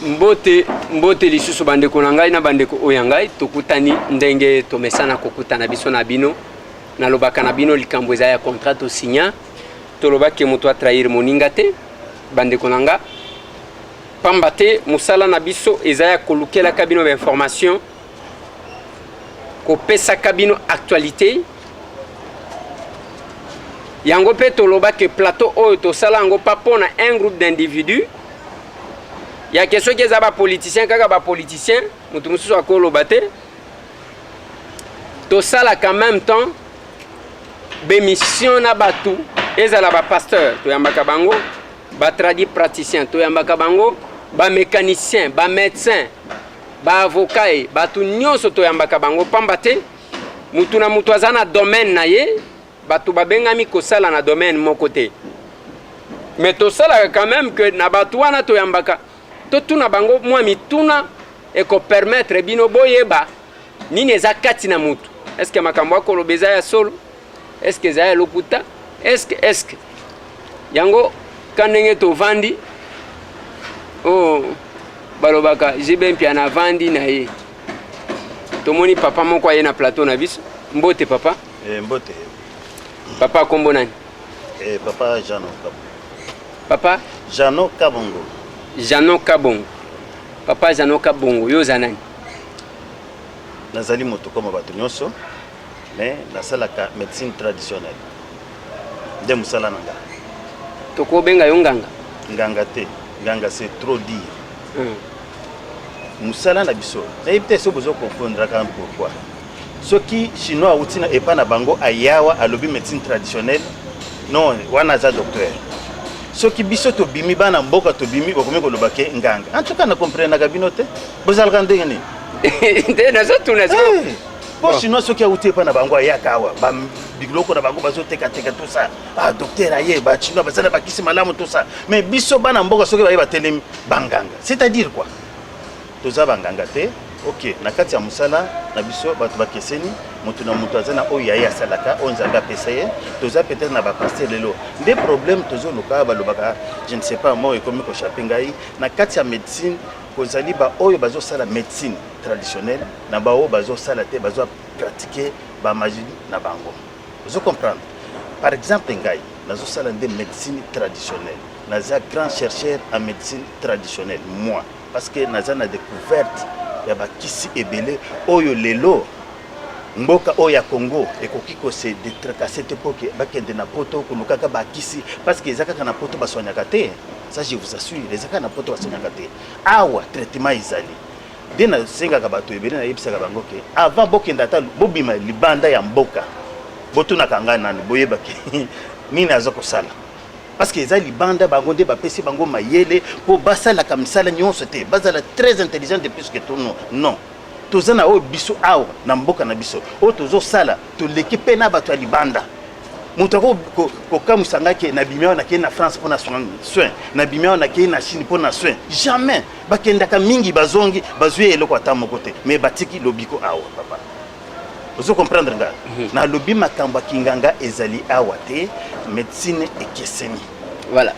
Mbote, mbote lisusu bandeko na ngai na bandeko oyo ya ngai. Tokutani ndenge tomesana kokutana biso na bino. Nalobaka na bino likambo eza ya contrat tosigna. Tolobaki moto atrahir moninga te, bandeko na nga, pamba te mosala na biso eza ya kolukelaka bino bainformation, kopesaka bino actualité yango. Mpe tolobaki plateau oyo tosala yango pa mpona un groupe d'individus yake. Soki eza bapoliticien, kaka bapoliticien, moto mosusu akoloba te. Tosalaka même temps bémission na bato, ezala bapasteur toyambaka bango, batradi praticien toyambaka bango, bamécanicien, bamédecin, baavocat, e bato nyonso toyambaka bango, pamba te mutu na mutu aza na domaine na ye. Bato babengami kosala na domaine moko te, mais tosalaka quand même que na bato wana toyambaka, totuna bango mwa mituna ekopermettre bino boyeba nini eza kati na mutu. Est-ce makambo akoloba eza ya solo? Est-ce eza ya lokuta? Est-ce yango ka ndenge tovandi oyo balobaka JB Mpiana avandi na ye? Tomoni papa moko aye na plateau na biso. Mbote, papa. Mbote. Papa, kombo nani? Papa Jano Kabongo. Papa? Jano Kabongo. Jano Kabongo. Papa Jano Kabongo, yo oza nani? Nazali moto koma bato nyonso, mais nasalaka médecine traditionnelle nde mosala na nga. Tokobenga yo nganga? Nganga te, nganga c'est trop dire. Mosala na biso, nayebi te so bozo confondraka pourquoi. Soki Chinois awuti na epa na bango, ayawa, alobi médecine traditionnelle, non, wana aza docteur. Soki biso tobimi, bana mboka tobimi, bakomi koloba ke nganga. En tout cas, na comprenaka bino te, bozalaka ndenge nini? Nde nazotuna. Po chinois soki awuti epa na bango, ayaka awa, biloko na bango bazotekateka, tout ça, ah, docteur aye, bachinois baza na bakisi malamu, tout ça. Mais biso bana mboka, soki baye, batelemi banganga, c'est-à-dire quoi? Toza banganga te. Ok, na kati ya mosala na biso, bato bakeseni, moto na moto aza na oyo yaye asalaka, oyo Nzambe apesa ye. Toza peut-être na bapasteur lelo nde problème tozoluka. Balobaka, je ne sais pas, mo ekomi kochape ngai. Na kati ya médecine, kozali baoyo bazosala médecine traditionnelle na baoyo bazosala te, bazopratiquer bamagie na bango. Ozo comprendre? Par exemple, ngai nazosala nde médecine traditionnelle, naza grand chercheur en médecine traditionnelle, moi, parce que naza na découverte ya bakisi ebele oyo lelo mboka oyo ya Congo ekoki kose détracasser te mpo ke bakende na Poto kolukaka bakisi, parce que eza kaka na Poto baswanyaka te. Ça, je vous assure, eza kaka na Poto baswanyaka te. Awa traitement ezali. Nde nasengaka bato ebele, nayebisaka bango ke avant bokende, ata bobima libanda ya mboka, botunaka ngai nanu, boyebaki nini aza kosala, parce que eza libanda, bango nde bapesi bango mayele mpo basalaka misala nyonso te, bazala très intelligent de plus que tout. Non, non, toza na oyo biso awa na mboka na biso oyo tozosala, toleki mpe na bato ya libanda. Moto ako kokamwisa ngai ke nabimi awa, nakei na France mpo na soin, nabimi awa, nakei na Chine mpo na soin. Jamais. Bakendaka mingi, bazongi, bazwi eloko ata moko te, mais batiki lobiko awa. Papa, ozo comprendre nga? Nalobi makambo ya kinganga ezali awa te, médecine ekeseni. Voilà.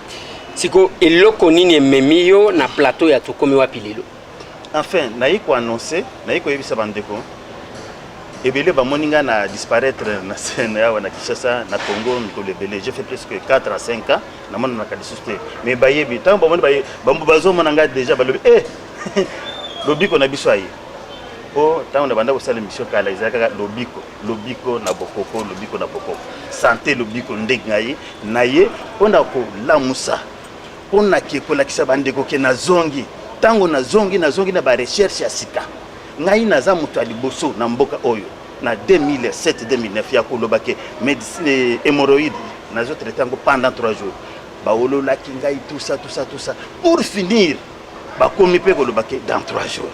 Siko eloko nini ememi yo na plateau ya Tokomi Wapi lelo? Enfin, nayi koannoncer, nayi koyebisa bandeko ebele bamoni ngai na disparaître na scène awa na Kinshasa, na Congo, mikolo ebele. J'ai fait presque 4 à 5 ans namonanaka lisusu te, mais bayebi. Ntango bamoni, bazomona ngai déjà, balobi: "E, lobiko na biso aye." Mpo ntango na banda kosala émission kala, ezala kaka lobiko, lobiko na bokoko, lobiko na bokoko, santé, lobiko. Ndenge ngai na ye mpona kolamusa, mpona ke kolakisa bandeko ke nazongi. Ntango nazongi, nazongi na barecherche ya sika. Ngai naza moto ya liboso na mboka oyo na 2007 2009 ya koloba ke médecine, hémorroïde, nazotraiter yango pendant 3 jours. Baololaki ngai, tout ça, tout ça, tout ça. Pour finir, bakomi mpe koloba ke dans 3 jours.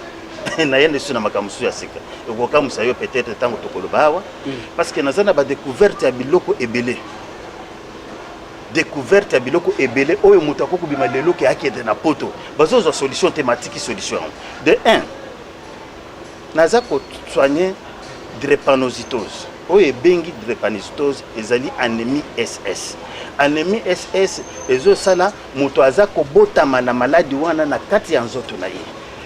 Naye nde na makambo mosusu ya sika ekokamwisa yo peut-être ntango tokoloba awa, parce que naza na badécouverte ya biloko ebele, découverte ya biloko ebele oyo moto akoki kobima lelo ke akende na Poto, bazozwa solution te, matiki solution yango. De 1, naza kosoigner drépanocytose. Oyo ebengi drepanocytose ezali anemie SS. Anemie SS ezosala moto aza kobotama na maladi wana na kati ya nzoto na ye.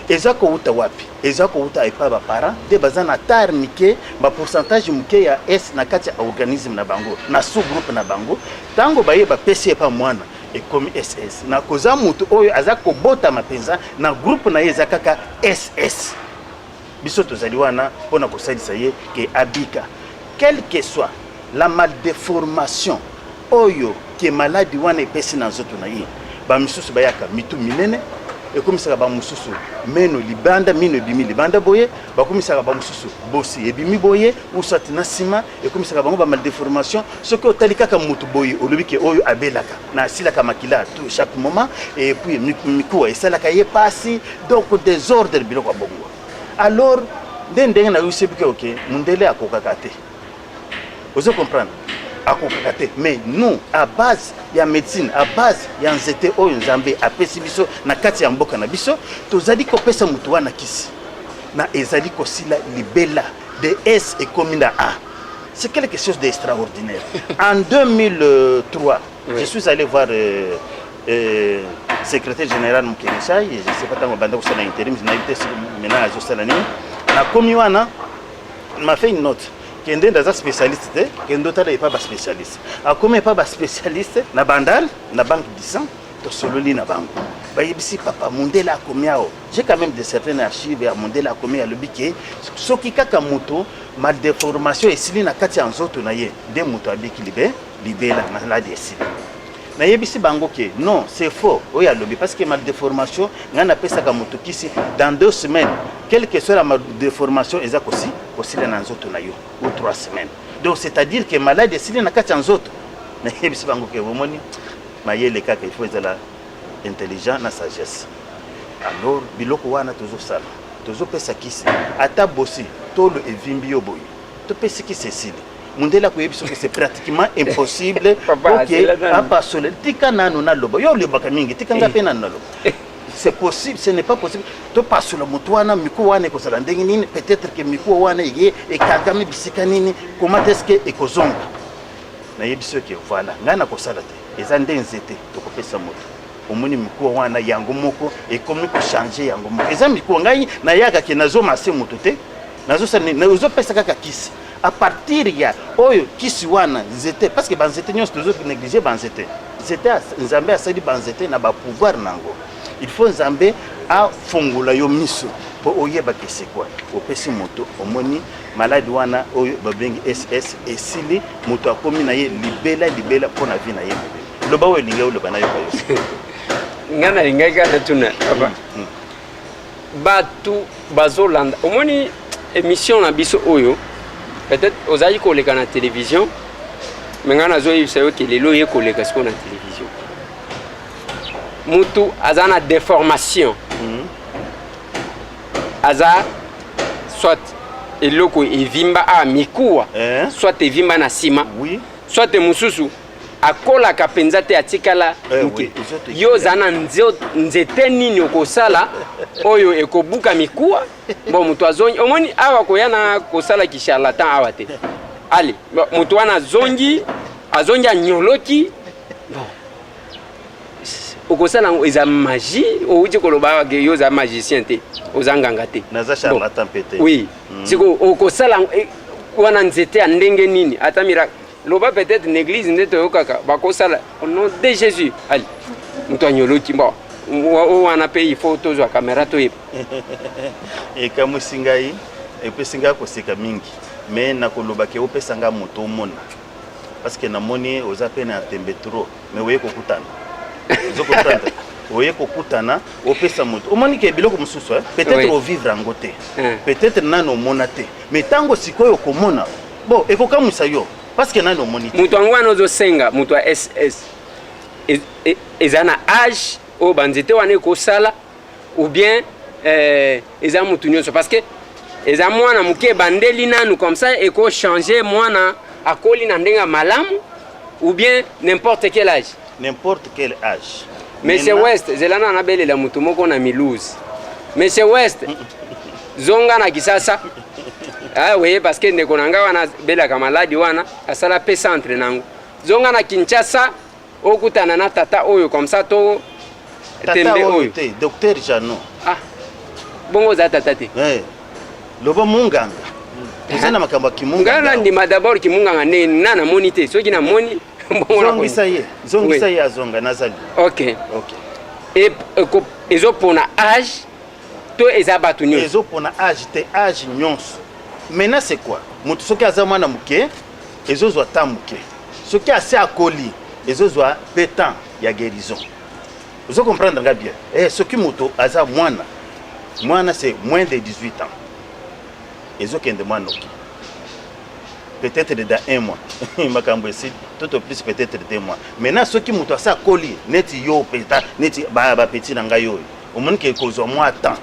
Eza kowuta wapi? Eza kowuta epai ba parents nde baza na tare mike, ba pourcentage moke ya S na kati ya organisme na bango, na sous groupe na bango. Tango baye bapesi epai mwana ekomi SS. Na koza moto oyo aza kobotama mpenza na groupe na ye eza kaka SS. Biso tozali wana mpo na kosalisa ye ke abika. Quelle que soit la maldeformation oyo ke maladi wana epesi na nzoto na ye, ba misusu bayaka mitu minene, ekomisaka ba mosusu meno libanda, mino ebimi libanda boye, bakomisaka ba mosusu bosi ebimi boye, ou soit na nsima, ekomisaka bango ba maldeformation. Soki otali kaka motu boye, olobi ke oyo abelaka na asilaka makila tout chaque moment, et puis mikuwa esalaka ye pasi, donc desordre biloko ya bongo. Alors nde ndenge nayebisi bike oke mundele akokaka te, ozo comprendre, akokaka te. Mais nous, à base ya médecine, à base ya nzete oyo Nzambe apesi biso na kati ya mboka na biso, tozali kopesa motu wana kisi na ezali kosila libela. De S ekomi na A. C'est quelque chose d'extraordinaire. En 2003, je suis allé voir secrétaire général Mukenisai, je sais pas tango banda kosala intérim, nayebi te maintenant azosala nini. Nakomi wana, m'a fait une note. Kende, ndaza spécialiste te, kende otala epa ba spécialiste. Akomi epa ba spécialiste na Bandal, na banque du sang, tosololi na bango. Bayebisi papa mondele akomi awa. J'ai quand même de certaines archives ya mondele akomi, alobi ke soki kaka moto maldeformation esili na kati ya nzoto na ye, nde moto abiki libe libela, maladi esili. Nayebisi bango ke non, c'est faux oyo alobi, parce que maldeformation, ngai napesaka moto kisi, dans 2 semaines, quelle que soit la maldeformation, eza kosi kosila na nzoto na yo, ou 3 semaines. Donc c'est à dire que maladi esili na kati ya nzoto. Nayebisi bango ke bomoni, mayele kaka, il faut ezala intelligent na sagesse. Alors biloko wana tozosala, tozopesa kisi, ata bosi tolo evimbi yo boye, topesi kisi, esili. Mondele akoyebi soki c'est pratiquement impossible. Papa, ok. azela nanu. Apasole, tika nanu naloba. Yo olobaka mingi, tika nga mpe nanu naloba. C'est possible, ce n'est pas possible. Topasola motu wana, mikuwa wana ekozala ndenge nini? Peut-être que mikuwa wana eye ekangami bisika nini, comment est-ce que ekozonga? Nayebi soki voilà, ngai nakosala te, eza nde nzete tokopesa moto. Omoni mikuwa wana yango moko ekomi kochange yango moko, eza mikuwa. Ngai nayakaki, nazomase moto te, nazosala nini, ozopesa kaka kisi à partir ya oyo kisi wana, nzete, parce que banzete nyonso tozo néglige banzete. Nzete Nzambe asali banzete na bapouvoir nango. Il faut Nzambe afongola yo miso mpo oyebaka esekwa. Opesi moto, omoni maladi wana oyo babengi SS esili, moto akomi na ye libela libela mpo na vie na ye mobimba. Loba oyo elingi oloba, nayoka yo. Ngai nalingaki kaka natuna, papa, bato bazolanda, omoni émission na biso oyo, peut-être ozali koleka na télévision, mais ngai nazoyebisa yo ke lelo oye koleka sikoyo na télévision, mutu aza na déformation, aza soit eloko evimba awa, mikuwa, Eh? soit evimba na nsima, soit mosusu akolaka mpenza te, atikala moke. Oui, nzoto. Yo oza na nzete nini okosala oyo ekobuka mikuwa? Bon, moto azongi, omoni awa koya na kosala kicharlatan awa te. Ale, bon, moto wana azongi, azongi anyoloki. Bon, okosala yango eza magie. Outi koloba awa ke yo oza magicien te, oza nganga te. Naza charlatan mpe te. Oui, siko okosala yango, wana nzete ya ndenge nini? Ata miracle, loba peut-être na église nde toyokaka bakosala au nom de Jésus, ali moto anyoloki. Bon, oyo wana mpe il faut tozwa caméra, toyeba. Ekamwisi ngai, epesi ngai koseka mingi, mais nakolobaki opesa ngai moto omona, parce que namoni oza mpe na tembe trop, mais oye kokutana, ozo comprendre, oye kokutana, opesa moto, omoni ke biloko mosusu, eh? Peut-être ovivre yango te, peut-être nano omona te, mais ntango sikoyo okomona, bon, ekokamwisa yo, parce que nano omoni te. Moto yango wana ozosenga, moto ya SS, eza na age oyo banzete wana ekosala, ou bien eza motu nyonso? Parce que eza mwana moke ebandeli nanu, comme ça ekochange, mwana akoli na ndenge ya malamu, ou bien n'importe quel âge? N'importe quel âge. Monsieur West, zela na nabelela motu moko na Milouse. Monsieur West, zonga na Kisasa. Ah oui, parce que ndeko na ngai wana abelaka maladi wana, asala mpe centre nango. Zonga na Kinshasa, okutana na tata oyo comme ça to Tata tembe oyo oyo. te, docteur Jano. Ah, bongo oza tata te? Eh, loba munganga, toza na makambo ya Ngai kimunganga. nandima d'abord kimunganga ndenge na namoni te. Soki namoni bongo Zongisa ye, zongisa. Oui. Ye azonga, nazali. Ok. Ok. Ezopona age to eza bato nyonso? Ezopona age te, age nyonso. Maintenant, c'est quoi? Moto soki aza mwana moke, ezozwa temps moke. Soki ase akoli, ezozwa mpe temps ya guérison. Ozo comprendre nga bien? Eh, soki moto aza mwana mwana, c'est moins de 18 ans, ezokende mwa noki, peut-être dans un mois makambo esili, tout au plus peut-être 2 mois. Maintenant, soki moto asa akoli neti yo peta, neti bapeti na ngai oyo, omoni ke kozwa mwa temps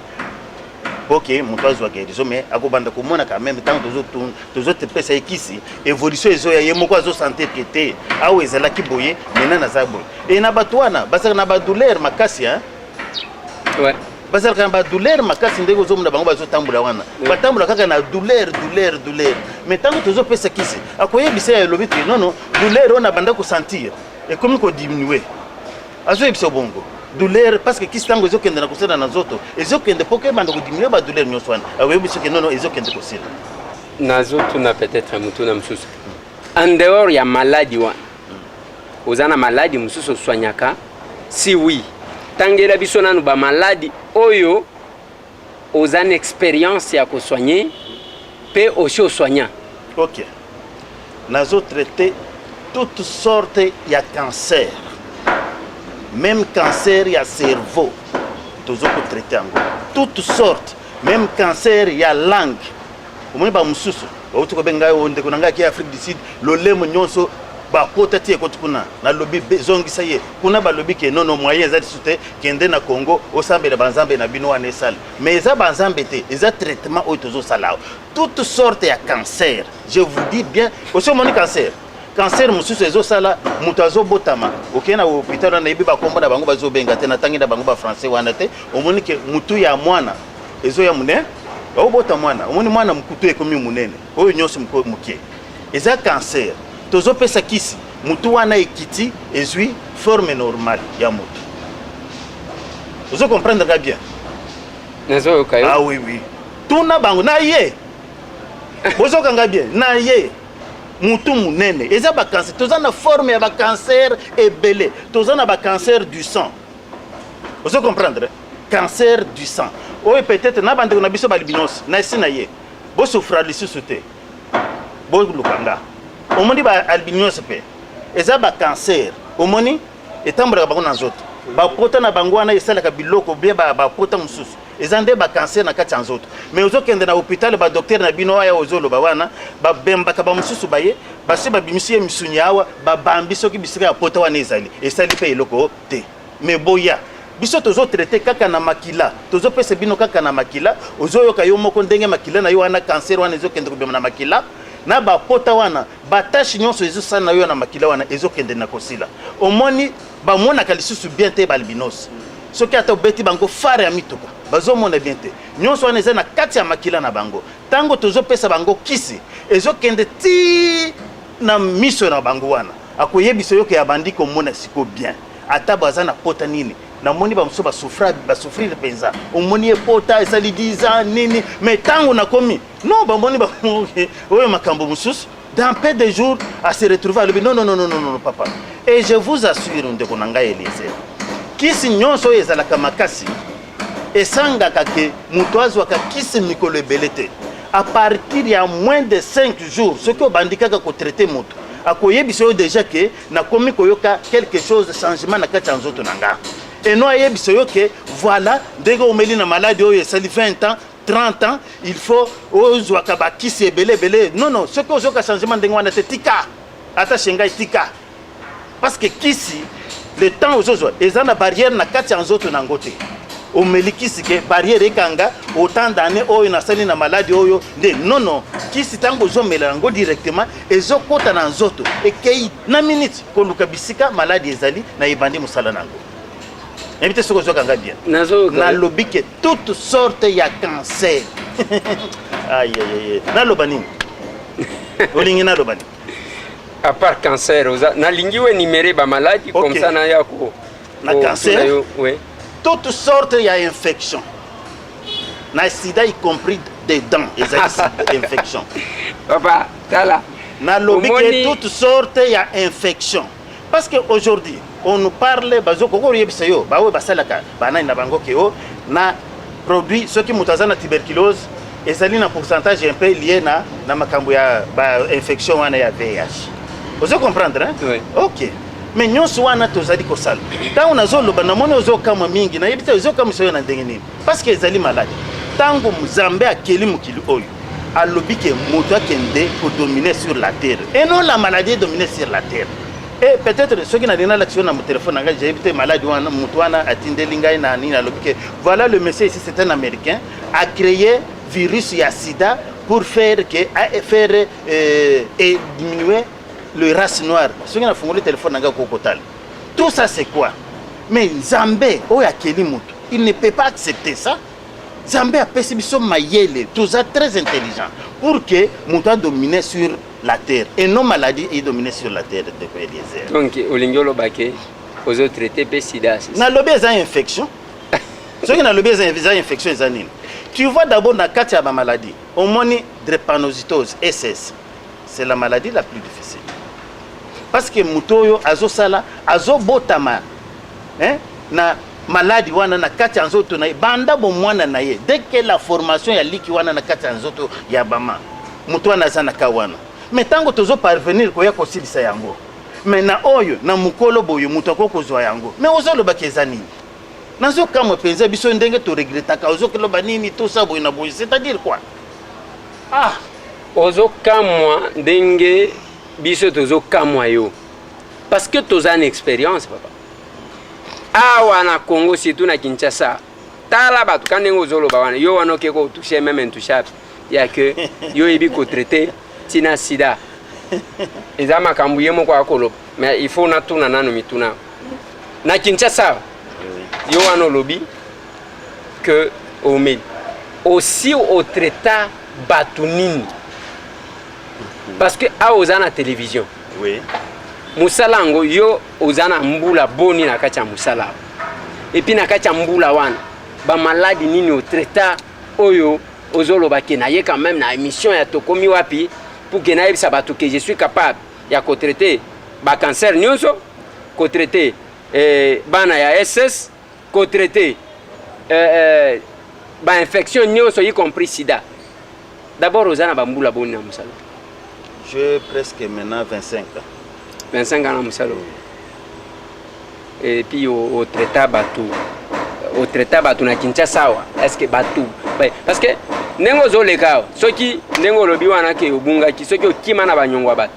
po ke moto azwa guérison, mais akobanda komona quand même ntango tozopesa ye kisi, évolution ezoya, ye moko azosentir ke te, awa ezalaki boye, maintenant naza boye. E na bato wana bazalaka na badouleur makasi, hein? Bazalaka na badouleur makasi ndenge ozomona bango bazotambola wana. Batambola kaka na douleur, douleur, douleur. Mais ntango tozopesa kisi, akoyebisa ya elobi te nono, douleur oyo nabanda kosentir ekomi kodiminue. Azoyebisa bongo douleur, parce que kisi ntango ezokende na kosala na nzoto, ezokende mpo kebanda kodiminue badouleur nyonso wana. Akoyebi soki nono ezokende kosila. Nazotuna peut-être motuna mosusu en dehors ya maladi wana. Oza na maladi mosusu oswanyaka? Si oui, tangela biso nanu bamaladi oyo oza na expérience ya kosoigne mpe osi osoigna. Ok, nazotraite toute sorte ya cancer, même cancer ya cerveau tozokotraite yango, toute sorte, même cancer ya langue. Omoni bamosusu bauti kobenga ngai oyo, ndeko na ngai ake Afrique du Sud, lolemo nyonso bakota ti ekoti kuna. Nalobi zongisa ye kuna. Balobi ke nono, moyen eza lisusu te, kende na Congo osambela banzambe na bino wana esala. Mais eza banzambe te, eza traitement oyo tozosala awa. Toute sorte ya cancer, je vous dis bien. Osi omoni cancer, cancer mosusu ezosala moto azobotama, okei na hôpital wana, nayebi bakombo na bango bazobenga te, natangi na bango bafrançais wana te. Omoni ke mutu ya mwana ezoya monene, obota mwana, omoni mwana mokutu ekomi monene, oyo nyonso moke, eza cancer. Tozopesa kisi, mutu wana ekiti, ezwi forme normale ya motu. Ozo comprendre nga bien? Nazoyoka yo. Ah oui, tuna bango na ye, bozokanga bien na ye, mutu monene eza bacancer. Toza na forme ya bacancer ebele. Toza na bacancer du sang, ozo comprendre? Cancer du sang oyo peut-être na bandeko na biso baalbinos na esi na ye bosufra lisusu te, boluka nga. Omoni baalbinos mpe eza bacancer. Omoni etambolaka bango na nzoto, bapota na bango wana esalaka biloko bien, bapota mosusu eza nde bacancer na kati ya nzoto. Mais ozokende na hôpital, badocteur na bino aya ozoloba wana, babembaka bamosusu, baye basi babimisi ye misuni awa, babambi soki bisika ya pota wana ezali, esali mpe eloko te. Mais boya, biso tozotraite kaka na makila, tozopesa bino kaka na makila. Ozoyoka yo moko ndenge makila na yo wana, cancer wana ezokende kobima na makila na bapota wana, batache nyonso ezosala na yo na makila wana ezokende na kosila. Omoni bamonaka lisusu bien te, baalbinos, soki ata obeti bango phare ya mituka, bazomona bien te. Nyonso wana eza na kati ya makila na bango. Ntango tozopesa bango kisi, ezokende ti na miso na bango wana, akoyebisa yo ke abandi komona siko bien, ata baza na pota nini. Namoni bamosusu basouffrir, basouffrir mpenza. Omoni ye pota esali 10 ans nini, mais ntango nakomi non, bamoni oyo makambo mosusu, dans peu de jours a se retrouver, alobi non, non, non, non, non, non, papa. Et je vous assure, ndeko na ngai Eliezer, kisi nyonso oyo ezalaka makasi esangaka ke moto azwaka kisi mikolo ebele te. À partir ya moins de 5 jours, soki obandi kaka kotraite moto, akoyebisa yo déjà ke nakomi koyoka quelque chose, changement na kati ya nzoto na nga. Eno ayebisa yo ke voilà, ndenge omeli na maladi oyo esali 20 ans, 30 ans, il faut ozwaka bakisi ebele ebele. Non, non, soki ozoka changement ndenge wana te, tika. Ata shengai, tika, parce que kisi, le temps ozozwa, eza na barrière na kati ya nzoto nango te. Omeli kisi ke barrière ekanga autant d'année oyo nasali na maladi oyo nde. Non, non, kisi ntango ozomela yango directement, ezokɔta na nzoto, ekei na minute koluka bisika maladi ezali na, ebandi mosala nango. Nayebi te soki ozwaka nga bien. Nazoyoka. Nalobi ke toute sorte ya cancer. Aïe, naloba nini? Olingi naloba nini? À part cancer, oza nalingi oénumérer bamaladi comme ça naya ko Na cancer? Yo, oui. Toutes sortes ya infection, na sida y compris dedans, ezali infection. Papa, tala. Nalobi ke toutes sortes ya infection, parce que aujourd'hui on nous parle, bazokoki oyebisa yo baoyo basalaka banani na bango ke o na produit, soki moto aza na tuberculose, ezali na pourcentage un peu lié na makambo ya bainfection wana ya VIH. Ozo comprendre, hein? Oui. Ok, mais nyonso wana tozali kosala. Ntango nazoloba, namoni ozokamwa mingi, nayebi te ozokamwisa oyo na ndenge nini, parce que ezali maladi. Ntango Nzambe akeli mokili oyo, alobi ke moto akende kodominer sur la terre et non la maladie dominer sur la terre. Et peut-être soki nalingi nalakisa yo na telefone na ngai, jeyebi te maladi wana, moto wana atindeli ngai na nini, alobi ke voilà, le monsieur ici, c'est un Américain, a créé virus ya sida pour faire que a faire et diminuer le race noire. Soki nafungoli telefone na ngai, okokotala. Tout ça, c'est quoi? Mais Nzambe oyo akeli moto, il ne peut pas accepter ça. Nzambe apesi biso mayele, toza très intelligent pour que moto adomine sur la terre et non maladie edomine sur la terre, ndeko Eliezer. Donc olingi oloba ke ozotraiter mpe sida, c'est ça? Nalobi eza infection. Soki nalobi eza infection, eza nini? Tu vois, d'abord na kati ya bamaladie, omoni drépanocytose SS, c'est la maladie la plus difficile, parce que moto oyo azosala, azobotama, hein, na maladi wana na kati ya nzoto na ye banda bomwana na ye. Dès que la formation ya liki wana na kati ya nzoto ya bama, moto wana aza na ka wana. Mais ntango tozoparvenir koya kosilisa yango, mais na oyo na mokolo boye, moto akoki kozwa yango. Mais ozolobaki eza nini? Nazokamwa mpenza biso ndenge toregretaka. Ozokoloba nini tosa boye na boye, c'est-à-dire quoi? Ah. Ozokamwa ndenge biso tozokamwa yo, parce que toza na expérience, papa. Awa na Congo, surtout na Kinshasa, tala bato ka ndenge ozoloba wana. Yo wana oke kotouche même intouchable ya ke yo oyebi kotraiter ntina sida, eza makambo ye moko akoloba. Mais il faut natuna nano mituna. Na Kinshasa, yo wana olobi ke omeli aussi, otraita bato nini? Parce que awa oza na télévision. Mosala yango, yo oza na mbula boni na kati ya mosala awa? Et puis na kati ya mbula wana, bamaladi nini otraita oyo ozoloba ke naye quand même na émission ya Tokomi Wapi pour ke nayebisa bato ke je suis capable ya kotraiter bacancer nyonso, kotraiter bana ya SS, kotraiter bainfection nyonso, y compris sida? D'abord, oza na bambula boni na mosala? J'ai presque maintenant 25 ans. 25 ans na mosala. Et puis otraita bato, otraita bato na Kinshasa awa, est ce que bato, parce que ndenge ozoleka awa, soki ndenge olobi wana ke obungaki, soki okima na banyongo ya bato,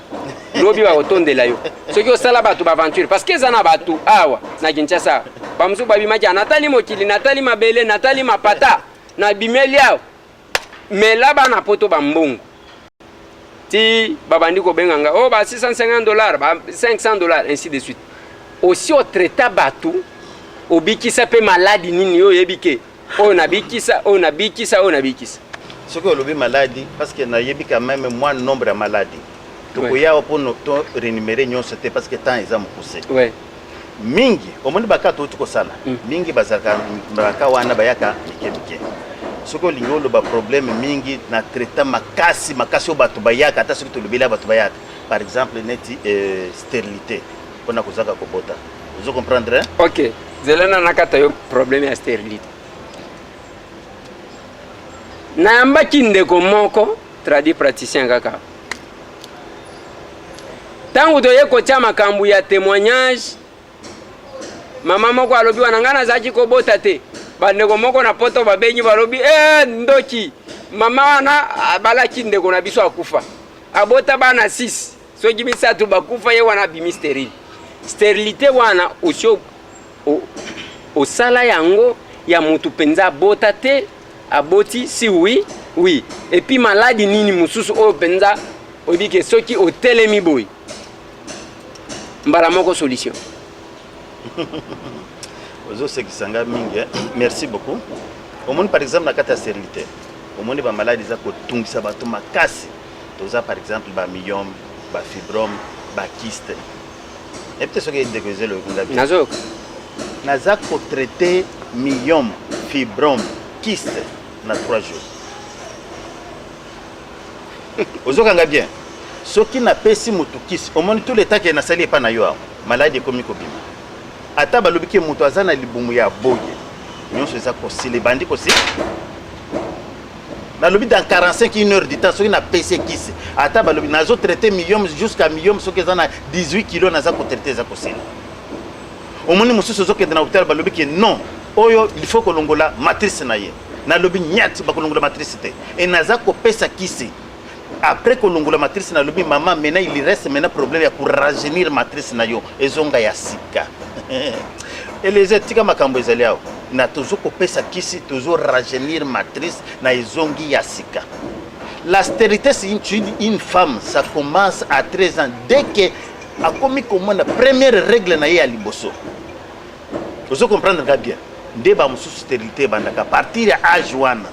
lobi bakotondela yo soki osala bato baaventure, parce que eza na bato awa na Kinshasa, bamosusu babimaki: "Natali mokili, natali mabele, natali mapata, nabimeli awa." Mela bana poto bambongo ti babandi kobenga nga oh, ba 650 $, ba 500 $, ainsi de suite. Aussi otraita bato, obikisa mpe maladi nini oyo oyebi ke oyo nabikisa, oyo nabikisa, oyo nabikisa? Soki olobi maladi, parce que nayebi quand même mwa nombre ya maladi, tokoya mpo to réénumérer nyonso te, parce que temps eza mokuse. Mingi omoni baka touti kosala, mingi bazalaka baka wana, bayaka mike mike. Soki olingi oloba problème mingi na traita makasi makasi oyo bato bayaka, ata soki tolobeli ya bato bayaka, par exemple neti stérilité, mpona kozaka kobota. Ozo comprendre, hein? Ok, zela na nakata yo. Problème ya stérilité, nayambaki ndeko moko tradi praticien kaka. Ntango toye kotia makambo ya témoignage, mama moko alobi wana: "Ngai nazalaki kobota te." Bandeko moko na poto babengi, balobi: "E, ndoki mama wana abalaki ndeko na biso, akufa, abota bana 6, soki misato bakufa, ye wana abimi stérile." Stérilité wana, osi osala yango ya motu mpenza abota te, aboti? Si oui, oui. Et puis maladi nini mosusu oyo mpenza oyebi ke soki otelemi boye, mbala moko solution? Ozosekisa nga mingi, eh? Merci beaucoup. Omoni, par exemple na kati ya stérilité, Omoni bamaladi eza kotungisa bato makasi. Toza par exemple bamyome, bafibrome, bakyste. Yebi te soki ndeko ezelo oyoki nga. Nazoyoka. Naza kotraite myome, fibrome, kyste na 3 jours. Ozokanga bien? Soki napesi motu kisi, omoni tout le temps ke nasali epa na yo awa, maladi ekomi kobima. Ata balobi ke moto aza na libumu ya boye, nyonso eza kosila, ebandi kosila. Nalobi dans 45 une heure du temps, soki napesi kisi, ata balobi nazo traite myome jusqu'à myome, soki eza na 18 kilo naza kotraite, eza kosila. Omoni mosusu ozokende na hôpital, balobi ke non, oyo il faut kolongola matrice na ye. Nalobi nyati, bakolongola matrice te. E naza kopesa kisi. Après kolongola matrice, nalobi mama, maintenant il reste maintenant problème ya korajeunir matrice na yo, ezonga ya sika. Eleze, tika makambo ezali awa. Na tozo kopesa kisi, tozo rajeunir matrice na ezongi ya sika. La stérilité, c'est une femme, ça commence à 13 ans. Dès que akomi komona première règle na ye ya liboso, ozo comprendre nga bien, nde ba mosusu stérilité ebandaka partir ya âge wana.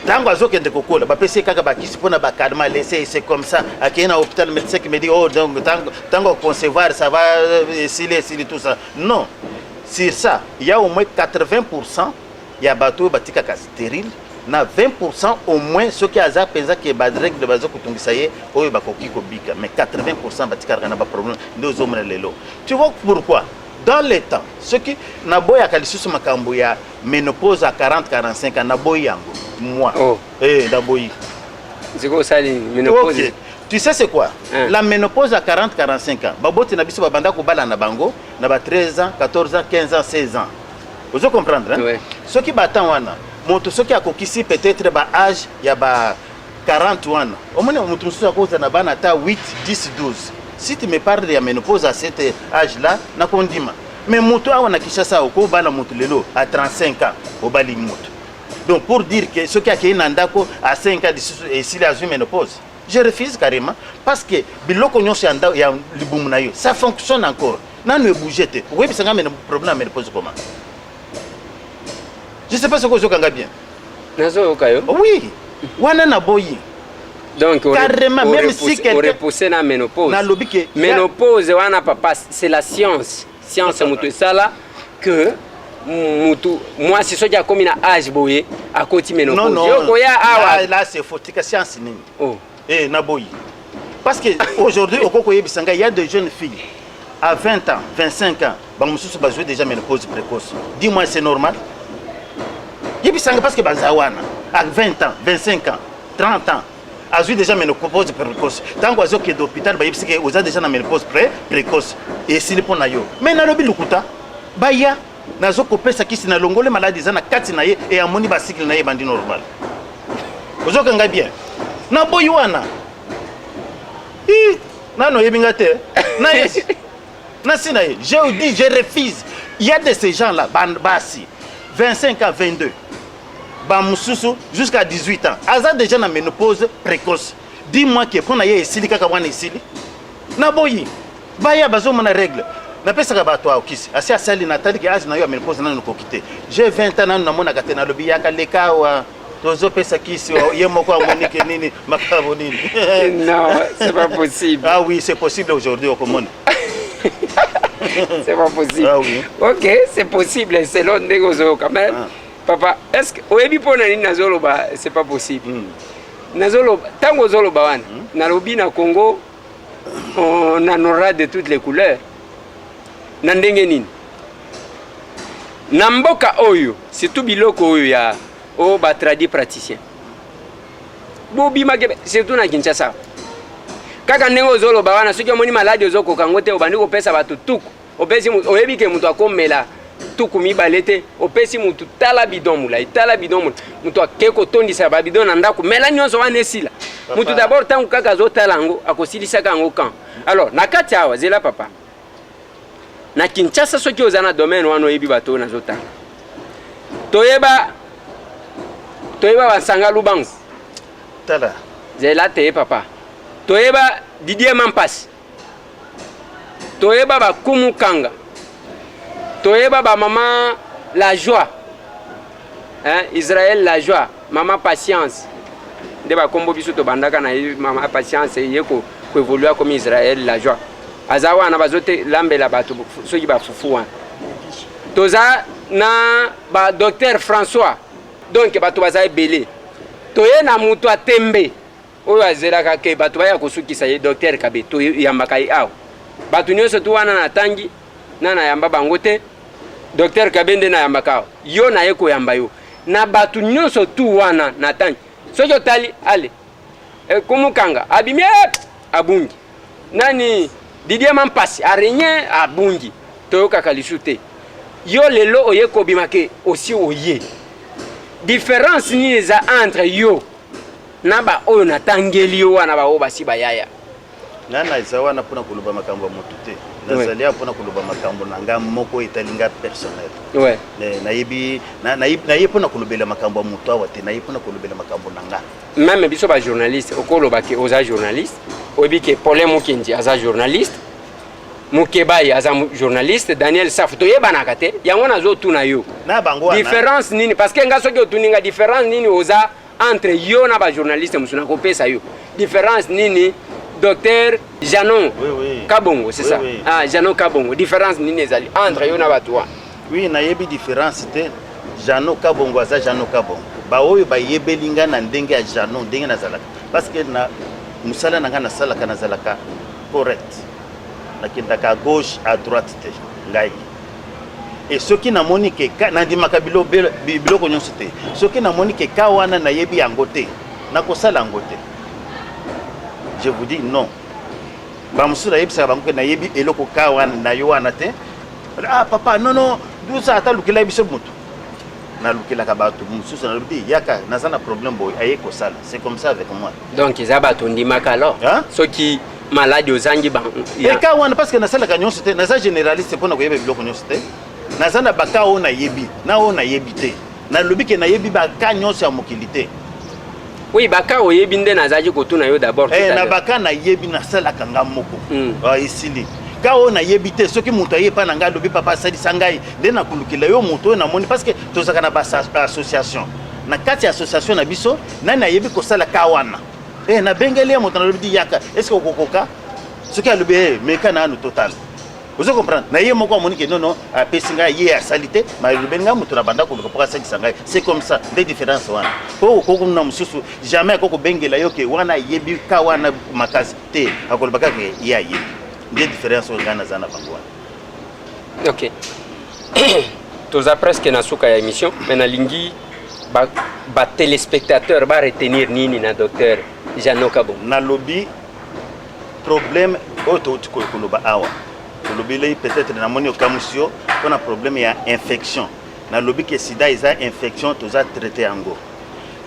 Ntango azokende kokola, bapesi ye kaka bakisi mpona bacalmer, laisse, c'est comme ça. Akei na hôpital, médecin qui me dit: oh, donc ntango concevoir, ça va, esili, esili, tout ça. Non, sur ça il y a au moins 80% ya bato oyo batikaka stérile, na 20% au moins soki aza mpenza ke barègle baza kotungisa ye, oyo bakoki kobika. Mais 80% batikalaka na baproblème. Nde ozomona lelo, tu vois pourquoi dans le temps, soki naboyaka lisusu makambo ya ménopause à 40 45 ans, naboyi yango moi. Oh. Eh, naboyi. Sikoyo osali ménopause? Ok. Tu sais c'est quoi? Hein. La ménopause à 40 45 ans, baboti na biso babanda kobala na bango na ba 13 ans, 14 ans, 15 ans, 16 ans. Ozo comprendre, hein? Ouais. Soki batan wana, moto soki akokisi peut-être ba âge ya ba 40 wana, omoni moto mosusu akozala na bana ata 8, 10, 12. Si tu me parles ya ménopause à cet âge là, nakondima. Mais moto awa na Kinshasa, okobala moto lelo à 35 ans, obali moto. Donc pour dire que soki akei na ndako à 5 ans lisusu esili, azwi ménopause, je refuse carrément, parce que biloko nyonso ya ya libumu na yo, ça fonctionne encore, nanu ebouge te. Okoyebisanga problème ya ménopause comment? Je sais pas soki ozokanga bien. Nazoyoka yo. Oui, wana naboyi. Donc Carrément, même si orepousse na ménopause. Nalobi ke ménopause wana, papa, c'est la science. Science moto esala que mutu mwasi soki akomi na âge boye, akoti Non. ménopause. Non. Yo koya awa. Là, là c'est faux. Tika science nini? Oh. Eh, naboyi, parce que aujourd'hui okoki koyebisa ngai, il y a de jeunes filles à 20 ans, 25 ans, bamosusu bazwi déjà ménopause précoce. Dis-moi, c'est normal? Yebisa ngai, parce que baza wana à 20 ans, 25 ans, 30 ans, azwi déjà ménopause précoce. Ntango azokende hôpital, bayebisi ke oza déjà na ménopause précoce, esili mpo na yo. Mais nalobi lokuta? Baya, nazokopesa kisi, nalongoli maladi eza na kati na ye e amoni bacycle na ye ebandi normal. Ozokanga bien? Naboyi wana. Ih, nano oyebi nga te na ye nasi na ye. Je dis, je refuse. Il y a de ces gens là, basi 25 ans, 22, bamosusu jusqu'à 18 ans, aza déjà na ménopause précoce. Dis-moi ke mpo na ye esili kaka wana, esili. Naboyi. Baya, bazomona règle, napesaka bato awa kisi, asi asali, natali ke âge na yo ya ménopause nanu nokoki te. J'ai 20 ans, nanu namonaka te. Nalobi yaka, leka awa, tozopesa kisi, ye moko amoni ke nini, makambo nini. Non, c'est pas possible. Ah oui, c'est possible. Aujourd'hui okomona. C'est pas possible. Ah oui. Ok, c'est possible selon ndenge ozoyoka. Mais Ah. papa, est ce que oyebi mpo na nini nazoloba c'est pas possible? Nazoloba, ntango ozoloba wana, nalobi na Congo on en aura de toutes les couleurs. Na ndenge nini? Na mboka oyo, surtout biloko oyo ya oyo batradi praticien bobimaki, surtout na Kinshasa, kaka ndenge ozoloba wana, soki omoni maladi ozokoka yango te, obandi kopesa bato tuku. Opesi, oyebi ke moto akomela tuku mibale te, opesi motu, tala bidon molai, tala bidon molai, moto ake kotondisa babidon na ndako, mela nyonso wana, esila. Motu d'abord, ntango kaka azotala yango, akosilisaka yango. Quand alors na kati awa, zela papa, na Kinshasa, soki oza na domaine wana, oyebi bato oyo nazotanga. Toyeba basanga Lubangu. Tala. Zela te papa. Toyeba Didier Mampasi, toyeba bakumu kanga, toyeba bamama la joie, Hein, Israël la joie, mama patience. Nde bakombo biso tobandaka na ye mama patience ye ko ko évoluer comme Israël la joie. Aza wana bazote lambela bato soki bafufu wana. Toza na ba docteur François. Donc bato baza ebele. Toye na mutu atembe oyo azelaka ke bato baya kosukisa ye docteur Kabe toyambaka ye awa. Bato nyonso tu wana natangi na nayamba bango te. Docteur Kabe nde nayambaka awa. Yo naye koyamba yo na bato nyonso tu wana natangi. Soki otali ale e, kumukanga abimi eh, abungi nani Didier Mampasi arenye abungi toyokaka lisu te. Yo lelo oye kobima ke osi oye. Différence nini eza entre yo na ba oyo natangeli yo wana ba oyo basi bayaya? Nga naza wana mpona koloba makambo ya moto te, nazali awa mpona koloba makambo na nga moko etali nga personnel. Nayebi naye mpona kolobela makambo ya moto awa te, naye mpona kolobela makambo na nga. Même biso ba journaliste, okoloba ke oza journaliste, oyebi ke Paulin Mukendi aza journaliste, Mukebayi aza journaliste, Daniel Safu toyebanaka te, yango nazotuna yo na bango wana différence nini? Parce que nga soki otuni nga différence nini oza entre yo na ba journaliste mosusu, nakopesa yo différence nini. Docteur Janon Kabongo, c'est ça? Oui. Ah, Janon Kabongo, différence nini ezali entre yo na bato wana? Oui, nayebi différence te. Jano Kabongo aza Jano Kabongo. Baoyo bayebeli nga na ndenge ya Jano, ndenge nazalaka, parce que na mosala na nga nasalaka, nazalaka correct, nakendaka à gauche à droite te ngai. E soki namoni ke nandimaka biloko nyonso te, soki namoni ke ka wana nayebi yango te, nakosala yango te. Je vous dis non. Bamosusu nayebisaka bango ke nayebi eloko ka wana na yo wana te. Ah papa, non non, dusa ata lukela biso moto. Nalukelaka bato mosusu, nalobi yaka, naza na problème boye, aye kosala. C'est comme ça avec moi. Donc eza bato ondimaka alors? Hein? Soki maladi ozangi ba eka wana, parce que nasalaka nyonso te, naza généraliste mpona koyeba biloko nyonso te. Naza na baka oyo nayebi na oyo nayebi te. Nalobi ke nayebi baka nyonso ya mokili te. Oui, baka oyebi nde nazalaki kotuna yo d'abord tout à na l'heure. Baka nayebi, nasalaka nga moko. Ah, esili. Ka oyo nayebi te, soki moto aye epai na ngai, alobi papa asalisa ngai, nde nakolukela yo moto oyo namoni, parce que tozalaka na baassociation. Na kati ya association na biso, nani ayebi kosala ka wana? Nabengeli ye moto, nalobi di yaka, est ce que okokoka? Soki alobi meka nanu total, ozo comprendre na ye moko amoni ke nono apesi ngai, ye asali te, ma alobeli ngai moto na banda koluka mpo asalisa ngai. C'est comme ça nde différence wana. Mpo okokuna mosusu, jamais akoki kobengela yo ke wana ayebi ka wana makasi te, akoloba kaka ye ayebi. Nde différence oyo ngai naza na bango wana. Ok, toza presque na suka ya émission, mais nalingi ba téléspectateur ba retenir nini na docteur Jano Kabongo? Nalobi problème oyo touti koloba awa, tolobeli peut-être namoni okamwisi yo mpona problème ya infection. Nalobi ke sida eza infection, toza traité yango.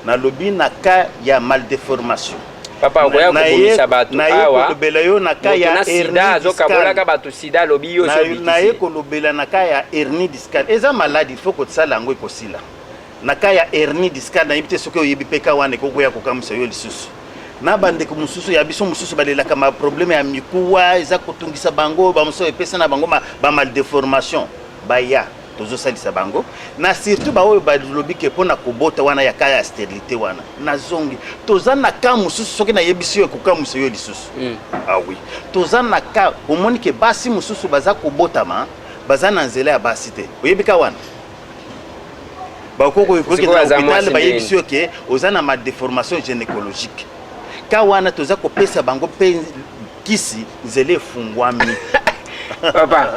Nalobi na cas ya maldeformation. Papa, okoya kobomisa bato Naye awa. kolobela yo na cas Moto ya na hernie sida azokabolaka discale. bato sida, alobi yo Naye obikisi. Kolobela na cas ya hernie discale. Eza maladi, il faut kosala yango, ekosila. Na cas ya hernie discale, nayebi te soki oyebi mpe ka wana, ekokoya kokamwisa yo lisusu. Na bandeko mosusu ya biso mosusu balelaka ma problème ya mikuwa, eza kotungisa bango. Bamosusu epesa na bango bamaldeformation, baya, tozosalisa bango. Na surtout baoyo balobi ke mpona kobota wana ya cas ya stérilité wana, nazongi, toza na cas mosusu, soki nayebisi yo ekokamwisa yo lisusu. Ah oui, toza na cas omoni ke basi mosusu baza kobotama, baza na nzela ya basi te. Oyebi ka wana bakoko Sikoyo aza na hôpital, mwasi bayebisi yo ke oza na maldeformation gynécologique. Ka wana toza kopesa bango mpe kisi, nzela efungwami. Papa,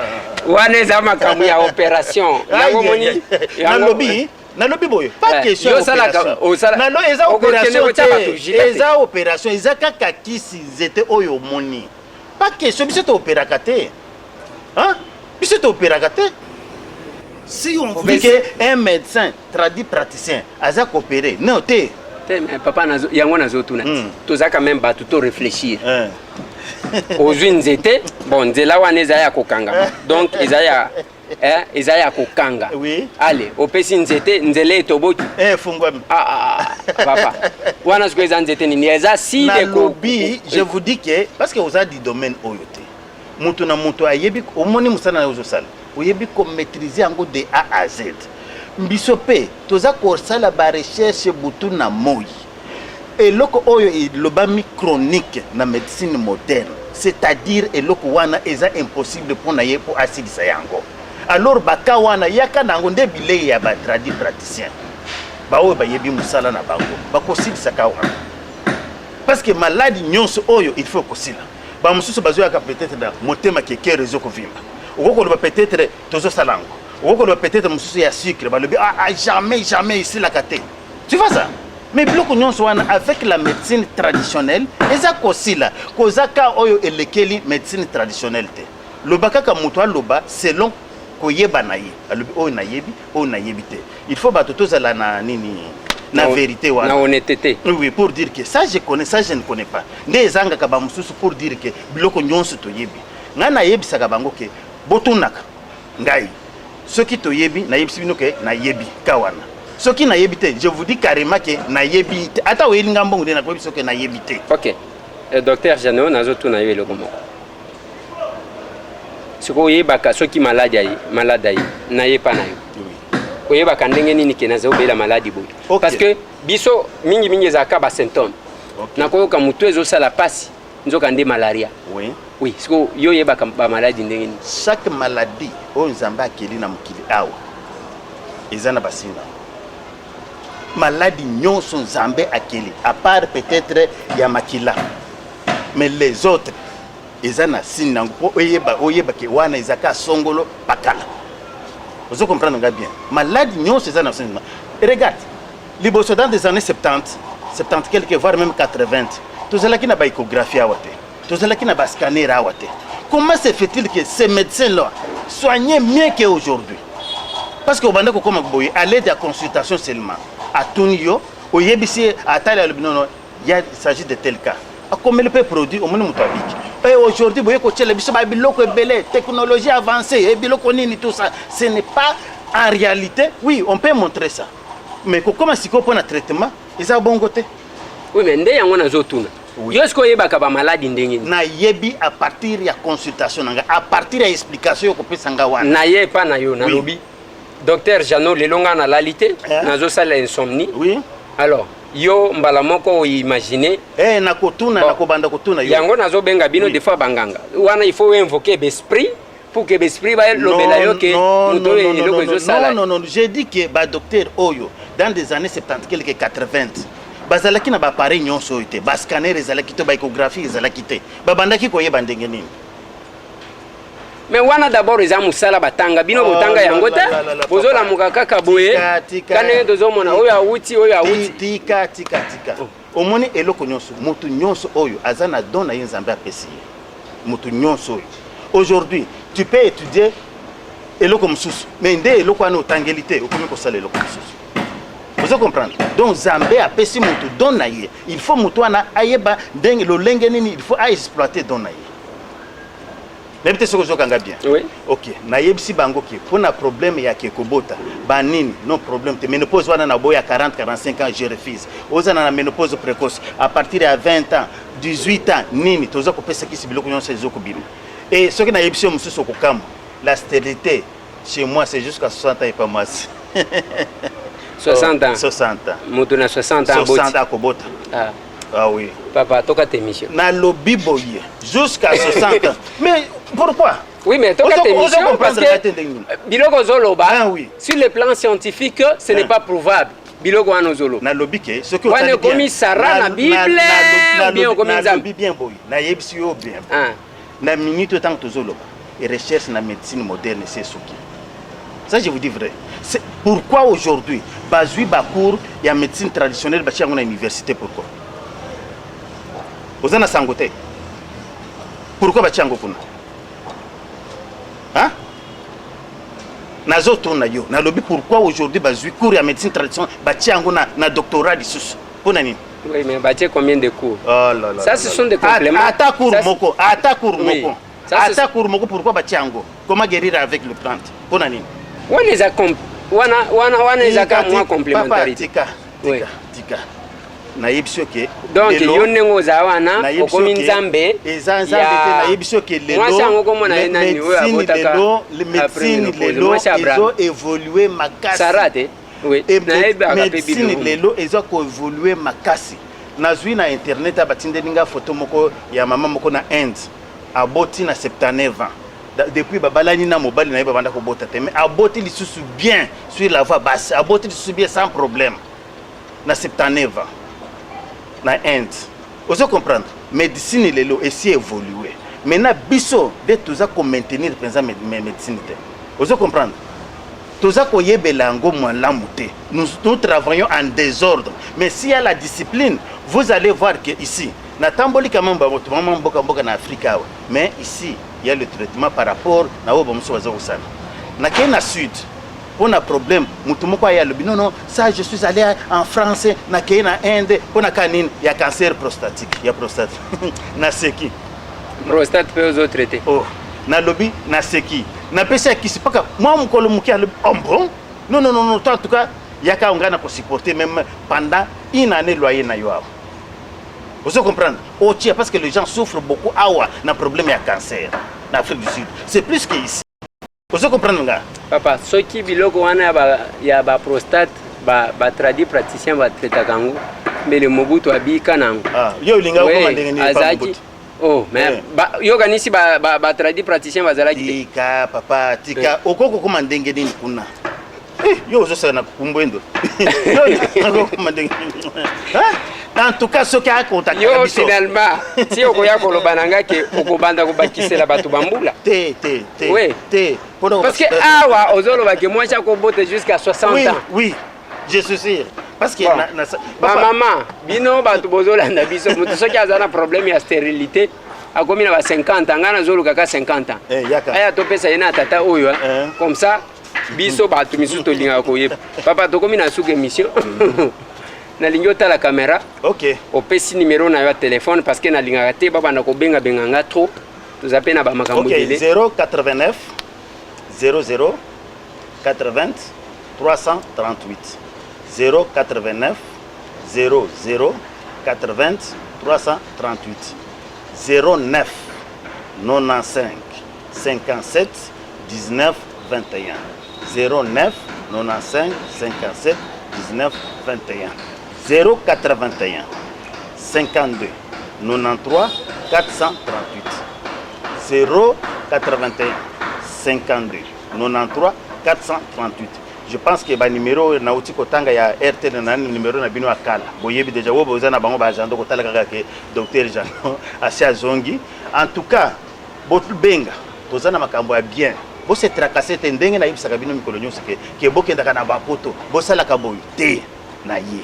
wana eza makambo ya opération yango moni. Nalobi boye, pas question yo ya opération. Nalo eza okokende opération kotia bato te. gilet te. Eza opération, eza kaka kisi, nzete oyo omoni. Pas question, biso toopéraka te. Hein? Biso toopéraka te. Si on dit que un médecin tradi praticien aza koopérer, non te. Te, mais papa, yango nazotuna ti. Toza quand même bato, to réfléchir. Ozwi nzete, bon, nzela wana eza ya kokangama, donc eza ya kokanga. Ale opesi nzete, nzela etoboki. Efungwami. Ah, ah, ah, papa, wana sikoyo eza nzete nini? Eza side. Nalobi, je vous dis que parce que oza du domaine oyo te, moto na moto ayebi. Omoni mosala na yo ozosala, oyebi komaîtrise yango de A à Z. Biso mpe toza kosala barecherche butu na moi. Eloko oyo elobami chronique na médecine moderne, c'est-à-dire eloko wana eza impossible mpo na ye mpo asilisa yango. Alors baka wana yaka na yango nde bilei ya batradi praticien, baoyo bayebi mosala na bango bakosilisaka wana, parce que maladi nyonso oyo il faut kosila. Bamosusu bazoyaka peut-être na motema kekere ezokovimba, okoki koloba peut-être tozosala yango, okoki koloba peut-être mosusu ya sucre, balobi ah, ah, jamais jamais esilaka te. Tu vois ça? Mais biloko nyonso wana avec la médecine traditionnelle eza kosila. Koza ka oyo elekeli médecine traditionnelle te. Loba kaka, moto aloba selon koyeba na ye, alobi oyo nayebi, oyo nayebi te. Il faut bato tozala na nini, na vérité wana. Na honnêteté. Oui, pour dire que ça je connais, ça je ne connais pas. Nde ezangaka bamosusu pour dire que biloko nyonso toyebi. Ngai nayebisaka bango ke botunaka ngai soki toyebi, nayebisi bino ke nayebi ka wana. Soki nayebi te, je vous dis carrément ke nayebi te. Ata oyeli nga mbongo, nde nakoyebi soki nayebi te. Ok, docteur Jano, nazotuna yo eloko moko. Soki oyebaka soki maladi aye, malade aye nayepa na yo, oyebaka ndenge nini ke naza obela maladi boye? Parce que biso mingimingi ezalaka basymptôme. Nakoyoka motu ezosala pasi, nzoka nde malaria. Oui, siko yo oyebaka bamaladi ndenge nini? Chaque maladie oyo Nzambe akeli na mokili awa eza na basinga. Maladi nyonso Nzambe akeli, à part peut-être ya makila, mais les autres eza na signe nango mpo oyeba, oyeba ke wana eza ka songolo pakala. Ozo comprendre nga bien? Maladi nyonso eza na signe nango. Regarde, liboso, dans des années 70, 70 quelque, voire même 80, tozalaki na baéchographie awa te, tozalaki na bascanner awa te. Comment se fait-il que ces médecins là soignaient mieux qu'aujourd'hui? Parce que obanda kokoma boye à l'aide ya consultation seulement, atuni yo, oyebisi ye, atali, alobi nono ya, il s'agit de tel cas, akomeli mpe produit, omoni moto abiki. Et aujourd'hui boye kotiela biso babiloko ebele, technologie avancée e biloko nini, tout ça ce n'est pas en réalité. Oui, on peut montrer ça, mais kokoma sikoyo mpo na traitement eza bongo te. Oui, mais nde yango nazotuna. Yo sikoyo oyebaka bamaladi ndenge nini? Nayebi à partir ya consultation na ngai, à partir ya explication yo kopesa nga wana. Naye epa na yo, nalobi: docteur Jano, lelo ngai nalali te, nazosala insomnie. Alors yo mbala moko oimagine. Eh, nakotuna. Bon. Nakobanda kotuna yo. Yango nazobenga bino. Des fois banganga wana, il faut invoquer baesprit pour que baesprit balobela yo ke moto oyo eloko ezosala. Non, non, non, j'ai dit que badocteur oyo dans des années 70 quelque, 80, bazalaki na baappareil nyonso oyo te, bascanner ezalaki te, baéchographie ezalaki te. Babandaki koyeba ndenge nini? Mais wana d'abord eza mosala batanga bino. Oh, Botanga yango te. la, la, la, la, Bozolamuka kaka boye. Tika, tika. Ka ndenge tozomona oyo awuti, oyo awuti. Tika, tika, tika. Omoni, eloko nyonso, moto nyonso oyo aza na don na ye Nzambe apesi ye. Moto nyonso oyo aujourd'hui tu peux étudier eloko mosusu, mais nde eloko wana otangeli te, okomi kosala eloko mosusu. Ozo comprendre? Donc Nzambe apesi moto don na ye, il faut moto wana ayeba ndenge, lolenge nini il faut aexploiter don na ye. Nayebi te soki ozokanga bien. Oui. Ok, nayebisi bango ke mpo na problème ya ke kobota banini, non, problème te. Ménopause wana na boya, 40 45 ans, je refuse. Ozana na ménopause précoce à partir ya 20 ans, 18 ans, nini, toza kopesa kisi, biloko nyonso ezokobima. E soki nayebisi yo mosusu, okokamwa. La stérilité chez moi, c'est jusqu'à 60 ans epa mwasi. 60 ans? 60 ans. Moto na 60 ans 60 aboti? Ans akobota. Ah, ah oui. Papa, tokata émission. Nalobi boye, jusqu'à 60 ans. Mais pourquoi? Oui, mais tokata Ozo émission parce comprendre nga te que ndenge nini? Biloko ozoloba, Ah oui. sur le plan scientifique, ce n'est Ah. pas prouvable, biloko wana ozoloba. Nalobi ke soki Wana otali ekomi bien, Sarah na Bible, ou bien okomi Nzambe? Nalobi bien boye, nayebisi yo bien. Ah. Na minute oyo ntango tozoloba, recherche na médecine moderne c'est soki ça, je vous dis vrai. C'est pourquoi aujourd'hui bazwi bacours ya médecine traditionnelle, batia yango na université. Pourquoi? Oza na sango te pourquoi batia yango kuna? Hein? Nazotuna yo, nalobi pourquoi aujourd'hui bazwi cours ya médecine traditionnelle, batia yango na doctorat lisusu, mpo na nini? Oui, mais batie combien de cours? Oh là là Ça, là ce là. sont des compléments. Ata cours Ça, moko, ata cours moko. Ça, Ata cours moko, pourquoi batia yango? Comment guérir avec le plante, mpo na nini? Wana eza wana wana wana ezaka Tika, mwa tika, complémentarité. Papa, tika. Oui. Tika, tika. Nayebi yo ke Donc yo ndenge oza wana, okomi nzambe. Eza nzambe te. Nayebi yo ke lelo mwasi yango komona ye nani oyo abotaka? Lelo médecine, lelo ezo évoluer makasi. Sara te? Oui, nayebaka mpe. Médecine lelo eza koévoluer makasi. Nazwi na internet, batindeli nga photo moko ya mama moko na Inde, aboti na 79 ans. Depuis babalani na mobali na ye, babanda kobota te, mais aboti lisusu bien sur la voie basse, aboti lisusu bien sans problème na 79 ans na Inde. Ozo comprendre, médecine lelo esi évolué. Maintenant biso nde toza komaintenir mpenza médecine te. Ozo comprendre, toza koyebela yango malamu te. Nous, nous travaillons en désordre, mais s'il y a la discipline, vous allez voir que ici natamboli quand même bato mama mboka mboka na Afrique awa, mais ici il y a le traitement par rapport na oyo bamosusu baza kosala. Nakei na sud mpo na problème, motu moko aye, alobi: "Non, non, ça, je suis allé en France, nakei na Inde mpo na ka nini ya cancer prostatique, ya prostate." Naseki. Prostate mpe ozotraiter? Oh, nalobi, naseki, napesi akisi mpaka mwa mokolo moke, alobi: "Oh bon, non, non, non, non, toi, en tout cas yaka, ngai na kosupporter même pendant une année loyer na yo awa." Ozo comprendre, otia, parce que les gens souffrent beaucoup awa na problème ya cancer na Afrique du Sud, c'est plus que ici. Ozo comprendre nga? Papa, soki biloko wana ya baprostate, batradi praticien batraitaka yango, mbele Mobutu abika na yango. Ah, yo olinga okoma ndenge nini? Azalaki, oh, mais yokanisi batradi praticien bazalaki te. Tika, papa, tika. Okoki kokoma ndenge nini kuna? Yo ozosala na kumbwendo, yo okoma ndenge? En tout cas, soki akontakaka yo biso. Finalement ti okoya koloba na nga ke okobanda kobakisela bato bambula. Te, te, te. Oui. Te. Parce que awa ozoloba ke mwasi akobota jusqu'à 60 Oui. ans. Oui, je suis sûr, parce que Bon. na, papa, Bamama, bino bato bozolanda biso, moto soki aza na problème ya stérilité, akomi na ba 50 ans, ngai nazoluka ka 50 ans. Eh, yaka. Aya, topesa ye na tata oyo, hein. Eh. Comme ça biso bato misusu tolingaka koyeba. Papa, tokomi na suka émission. Nalingi otala caméra. Ok. Opesi numéro na yo ya telefone, parce que nalingaka te babanda kobengabenga nga trop, toza mpe na bamakambo Ok. ebele. 089 00 80 338, 089 00 80 338, 09 95 57 19 21, 09 95 57 19 21, 081 52 93 438, 081 52 93 438. Je pense que banuméro oyo nauti kotanga ya RTL na numéro na bino ya kala, boyebi déjà oyo boza na bango baagenda kotala kaka ke docteur Jano asi azongi. En tout cas, bobenga, toza na makambo ya bien. Bose tracasser te ndenge nayebisaka bino mikolo nyonso ke bokendaka na bapoto, bosalaka boye te. Na ye,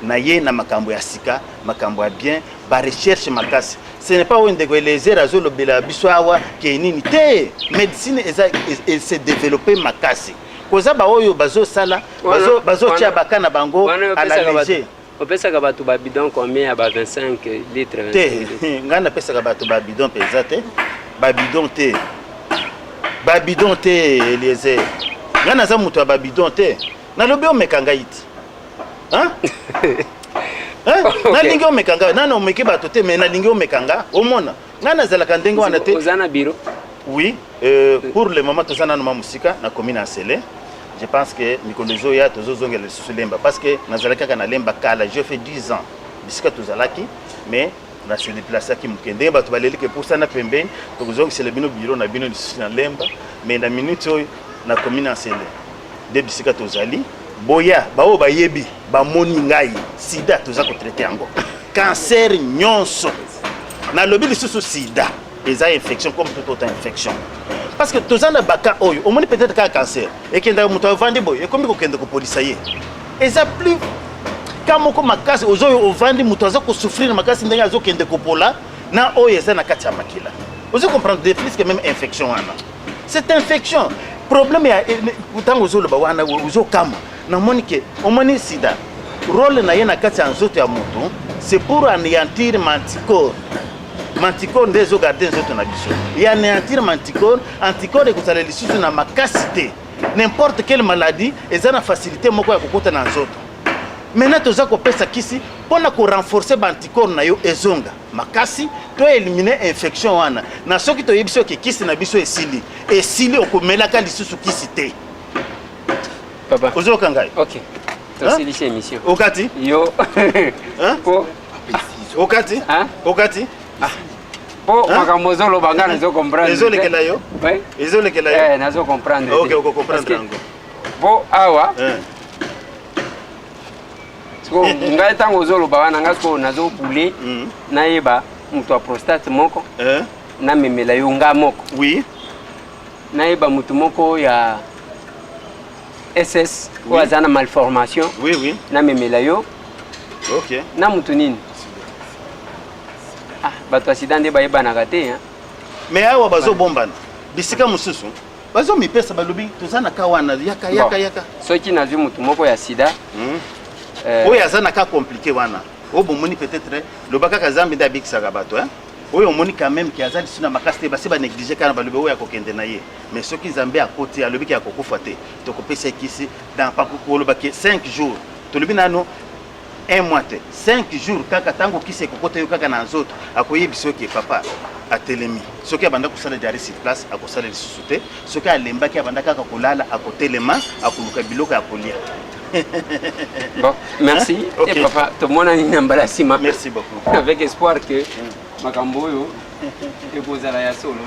na ye na makambo ya sika, makambo ya bien, barecherche makasi. Ce n'est pas oyo ndeko Elezer azolobela biso awa ke nini te. Médecine eza se développe makasi. Koza baoyo bazosala, bazotia baka na bango à la léger. Opesaka bato babidon combien ya ba 25 litres? Te, ngai napesaka bato babidon mpenza te, babidon te, babidon te. Eliezer, ngai naza moto ya babidon te. Nalobi omeka ngai te. Nalingi omeka ngai nani? Omeki bato te, mais nalingi omeka nga, omona ngai nazalaka ndenge wana te. Oza na bureau? Oui, pour le moment toza nano ma mosika. Nakomi na Nsele. Je pense que mikolo ezoya tozozongela lisusu Lemba, parce que nazalaki kaka na Lemba kala. Je fait 10 ans bisika tozalaki, mais nase déplaçaki moke ndenge bato baleli ke pusana pembeni. Tokozongisela bino bureau na bino lisusu na Lemba, mais na minute oyo nakomi na Nsele nde bisika tozali. Boya, baoyo bayebi, bamoni ngai. Sida toza kotraiter yango, cancer nyonso. Nalobi lisusu, sida eza infection comme toute autre infection, parce que toza na baka oyo omoni peut-être kaka cancer ekendaka, moto avandi boye, ekomi kokende kopolisa ye. Eza plus ka moko makasi ozoyo ovandi, moto aza kosouffrir makasi ndenge azokende kopola na oyo eza na kati ya makila. Ozo comprendre, de plus que même infection wana, cette infection, problème ya ntango ozoloba wana, ozokamwa. Namoni ke omoni sida, rôle na ye na kati ya nzoto ya moto, c'est pour anéantir manticorps. Manticorps nde ezogarder nzoto na biso. Ya anéantir manticorps, anticorps ekozala lisusu na makasi te. N'importe quelle maladie eza na facilité moko ya kokota na nzoto. Maintenant toza kopesa kisi mpo na korenforcer baanticorps na yo ezonga makasi, to éliminer infection wana. Na soki toyebi soki kisi na biso esili, esili, okomelaka lisusu kisi te. Papa. Ozoyoka ngai? Ok, tosilisi émission. Okati? Yo. Hein? Po. Okati? Hein? Okati? Po. Hein? Makambo ozoloba, ngai nazo comprendre. Ezolekela yo? Oui. Ezolekela yo? Eh, nazo comprendre. Ok, te. okocomprendre Parce que yango. Po awa Eh. sikoyo, ngai ntango ozoloba wana, ngai sikoyo nazobule. Nayeba moto ya prostate moko. Eh? Namemela yo nga moko. Nayeba motu moko ya SS oyo aza na malformation. oui oui Namemela yo. Na motu nini? Ah, bato ya sida nde bayebanaka te, hein? Mais awa bazobombana bisika mosusu, bazomipesa, balobi toza na ka wana, yaka, yaka. Bon. Yaka. Soki nazwi motu moko ya sida, Oyo aza na ka compliqué wana, oyo bomoni peut-être, loba kaka Nzambe nde abikisaka bato, hein? Oyo omoni quand même ke aza lisu na makasi te, basi banéglige kaka na balobi oyo akokende na ye. Mais soki Nzambe akoti, alobi ke akokufa te, tokopesa ye kisi dans koloba ke 5 jours, tolobi nano un mois te, 5 jours kaka. Ntango kisi ekokota yo kaka na nzoto, akoyebisa yo ke papa atelemi. Soki abanda kosala diarrhée sur place, akosala lisusu te. Soki alembaki, abanda kaka kolala, akotelema, akoluka biloko ya kolia. Bon, merci. Hein? Ok. Eh, papa, tomonani na mbala nsima. Merci beaucoup. Avec espoir que makambo oyo ekozala ya solo.